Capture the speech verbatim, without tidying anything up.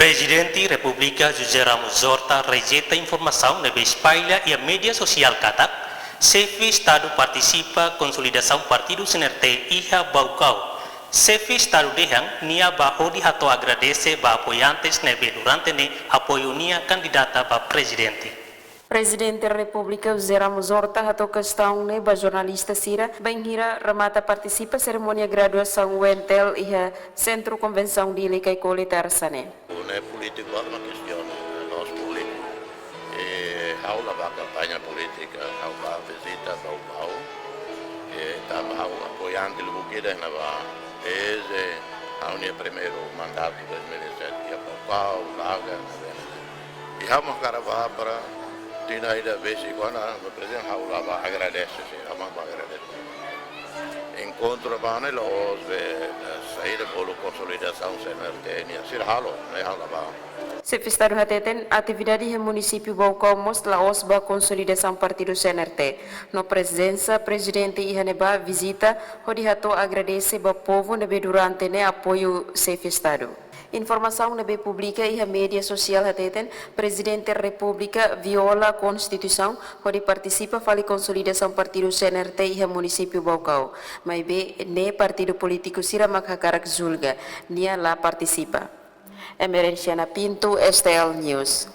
Prezidente Repúblika José Ramos Horta rejeita informasaun ne'ebé espalla iha média sosiál katak Xefe Estadu partisipa konsolidasaun partidu C N R T iha Baucau. Xefe Estadu dehan nia bá hodi hato'o agradese ba apoiantes ne'ebé durante ne'e apoiu nia kandidata ba prezidente. Prezidente Repúblika José Ramos Horta hato'o kestaun ne'e ba jornalista sira bainhira remata partisipa serimónia graduasaun U N T L iha Sentru Konvensaun Dili Caicoli, tersa ne'e. Ne'e polítiku, ha'u la kestiona, ne'e la'ós polítiku. E ha'u la bá kampaña polítika, ha'u bá vizita Baucau. E tanba ha'u apoiante lubu kida na ba, desde ha'u-nia primeiru mandatu dois mil e sete iha Baucau, Laga, na Vene. I ha'u mak hakarak bá para tinan ida vez kuandu no prezidente ha'u la bá agradese, sin, ha'u mak bá agradese. Enkontru ba ne'e la'ós be, eh, saida bolu konsolidasaun C N R T nian, sira halo, ne'e ha'u la bá. Xefe Estadu hateten, atividade iha munisípiu Baucau mós la'ós ba konsolidasaun partidu C N R T. No prezensa prezidente iha ne'ebá vizita hodi hato'o agradese ba povu ne'ebé durante ne'e apoiu Xefe Estadu. Informasaun ne'ebé publika iha média sosiál hateten, Prezidente Repúblika viola Konstituisaun hodi partisipa fali konsolidasaun partidu C N R T iha munisípiu Baucau. Maibé ne'e partidu polítiku sira mak hakarak julga, nia la partisipa. Emerenciana Pinto, S T L News.